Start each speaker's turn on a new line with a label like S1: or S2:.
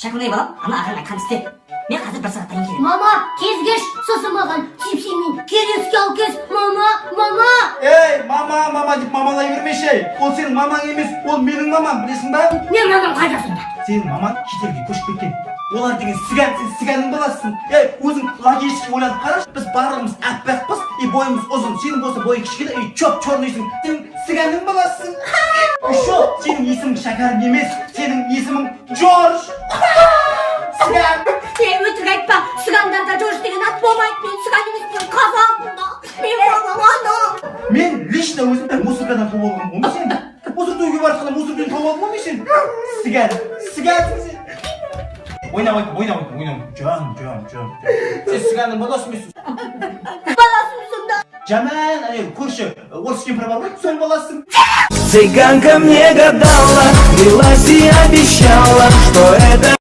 S1: Шәкімнай, балам, ана ағаң айтқанын істе. Мен қазір бір сағаттан кейін келемін.
S2: Мама, тез кеш, сосын маған чипсы мен Кириешки алып кел. Мама, мама.
S3: Ей, мама, мама деп мамалай бермеші, ей. Ол сенің мамаң емес, ол менің мамам, білесің ба?
S2: Мен мамам қайда сонда?
S3: Сенің мамаң шетелге көшіп кеткен. Олар деген цыган, сен цыганның баласысың. Ей, өзің логически ойланып қарашы, біз барлығымыз аппақпыз и бойымыз ұзын. Сенің болса бойың кішкене и чоп черныйсың. Сен цыганның баласысың. Еще сенің есімің Шәкәрім емес, сенің есімің Джордж. Цыган.
S2: Ей, өтірік айтпа, цыгандарда Джордж деген ат болмайды. Мен цыган емеспін, қазақпын ба. Мен мамам ана.
S3: Мен лично өзім мусоркадан тауып алғанмын ғой сені. Мусор төгуге бара жатқанда мусордан тауып алдым ғой мен сені. Цыган, цыгансың сен. Ойнап айт, ойнап айт, ойнап. Жан, жан, жан. Сен цыганның баласы емессің.
S2: Баласымын сонда.
S3: Жаман, ана көрші орыс кемпір бар ғой, соның баласысың.
S4: Цыганка мне гадала, клялась и обещала, что это